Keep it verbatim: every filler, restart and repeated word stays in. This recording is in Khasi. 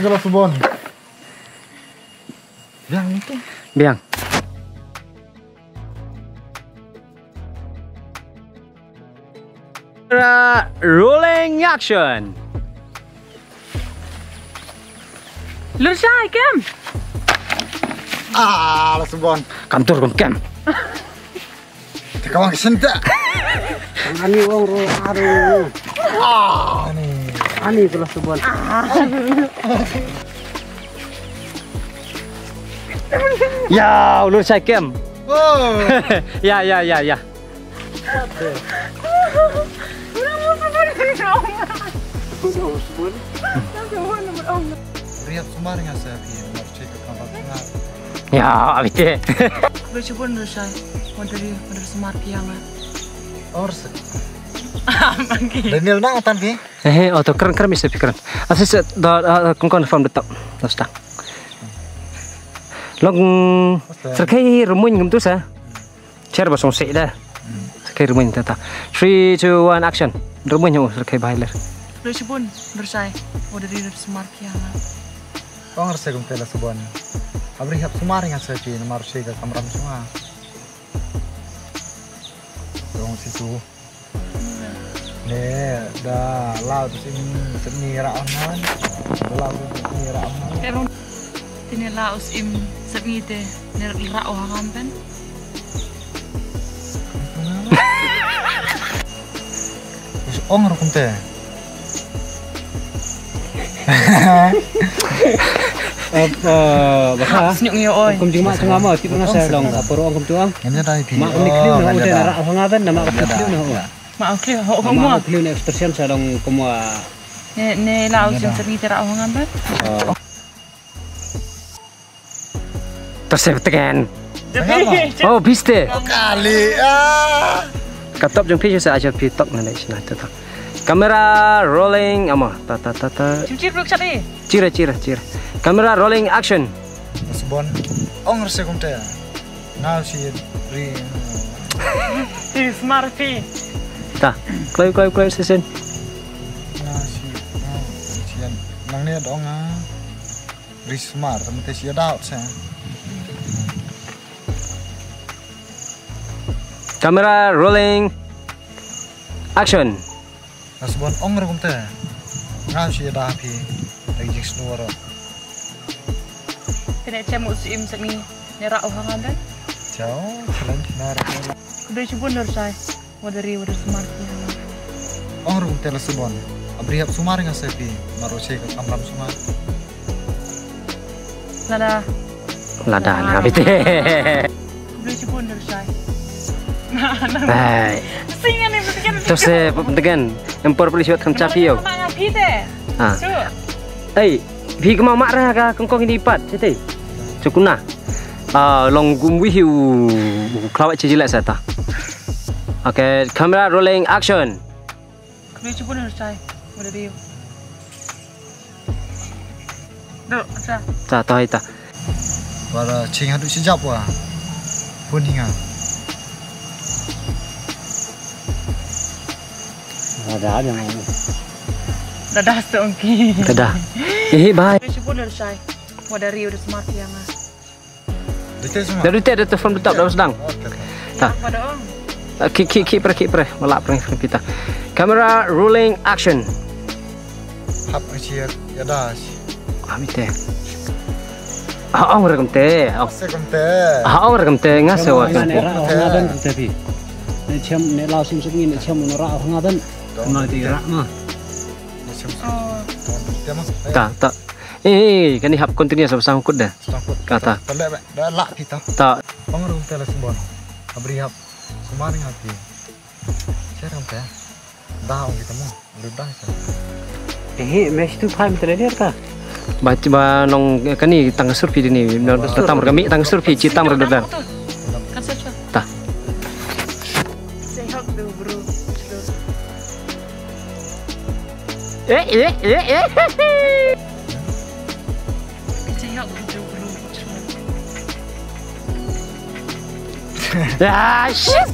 Ka la Subon. Biang ni ke. Biang. Camera, rolling, action. Lur shai, kem. Ah, la Subon. Kam tur kum kem. Te ka wan ka senta. Ani ong ro aro. Ah, ni. Ani tu la Subon. Ya, ulur shai kem. Oh. Ya, ya, ya, ya. Riap sumar nga sa phi, mar chika kamar sumar. Ya, abite. Bechibun rusai, moderi, moderi sumar phi nga. Or se. Mangki. Daniel na atan phi? Eh, oh, to kren, kren, misa phi kren. Asis, da, da, kongkon from the top. Dos ta. Long, serkai remuin ngam tu sa. Cher ba song sek da. Serkai remuin ta ta. Three, two, one, action. Remuin ho, serkai bahai ler. Bechibun rusai, moderi sumar phi nga. Ong rse kumte la Subon. Abri hap sumar nga sa phi, namar rse ka kamram sunga. Dong situ. Ne, da lau tu sim, sim ni ra on han. Da lau tu sim ni ra on han. Terung. Tini lau sim, sim ni te, ne ra on han pen. Ong rukum te. Eh, eh, baka. Snyuk ngi oi. Kum jingma chunga ma, tip nga sa long, apor ong kum tuang. Ngam dai phi. Ma kum ni kliu na, ute na ra hanga ben, na ma kum kliu na. Ma kliu ho ho Ma mo. Kliu na expression sa long kum wa. Ne ne la u jing seri te ra hanga ben. Tersebut tekan. Oh, biste. Kali ah. Ka top jong phi sa ajar phi tok na ne sna tu. Kamera rolling ama ta ta ta ta. Chim chim ruk chali. Chira chira chira. Kamera rolling action. Subon ong rse kumte. Nga si ri. Ti smart phi. Ta. Kloi kloi kloi sesen. Nga si. Nga si. Nang ne dong ah. Ri smart, tama te sia daw sa. Camera rolling. Action. Asbon ong rukum te. Ngam sia da phi. Lagi jing snor. Kena chem u sim semi. Nera u hangan dan. Chao, challenge na ra. Kudu chibun lor sai. Wadari, wadari sumar ki. Ong rukum te la Subon. Abri hap sumar nga sepi. Maro che ka kamram sumar. Lada. Lada na bite. Beli chibun dari sai. Hai. Singa ni butikan. Terus eh pentegan. Empor beli siwat kan capi yo. Mana pite? Ha. Su. Ei, phi kemau mak rah ka kongkong ini pat, siti. Cukuna. Ah, long gum wihi u klawat cejilak sata. Okay, camera rolling, action. Kami cuba ni cai. Boleh dia. Duk, sa. Ta, ta, ta. Wala ching hadu sijap wa. Pun hinga. Ada aja mau. Dadah stongki. Dadah. Ihi bye. Kami cuba ni cai. Wadari udah smart ya nga. Details semua. Dah detail, dah tu from the top, dah sedang. Okay, okay. Ta. Apa dong? Ah, ki ki ki pre ki pre, malak pre kita. Camera rolling action. Hap ngi sia ya das. Ami te. Ha ong re kumte. Ong. Se kumte. Ha ong re kumte, nga se wa kumte. Ne ra ong nga ben kumte phi. Ne chem ne lau sim sim ne chem ne ra ong nga ben. Kumno ti ra ma. Ne chem. Oh. Te ma. Ta ta. Eh, eh, kani hap continue sa sang kut deh. Sang kut. Kata. Pale be. Da lak kita. Ta. Ong rukum te la Subon. Abri hap. Sumar nga ti. Cher rukum te. Da ong kita mo. Lu da sa. Eh, mesh tu phai mitra dia ka. Ba ba nong kani tang surpi dini. Tam kami tang surpi ci tam redodan. Kan sa. Ta. Say hug tu bro. Eh, eh, eh, eh. Kecil hug tu bro. Ah, shit.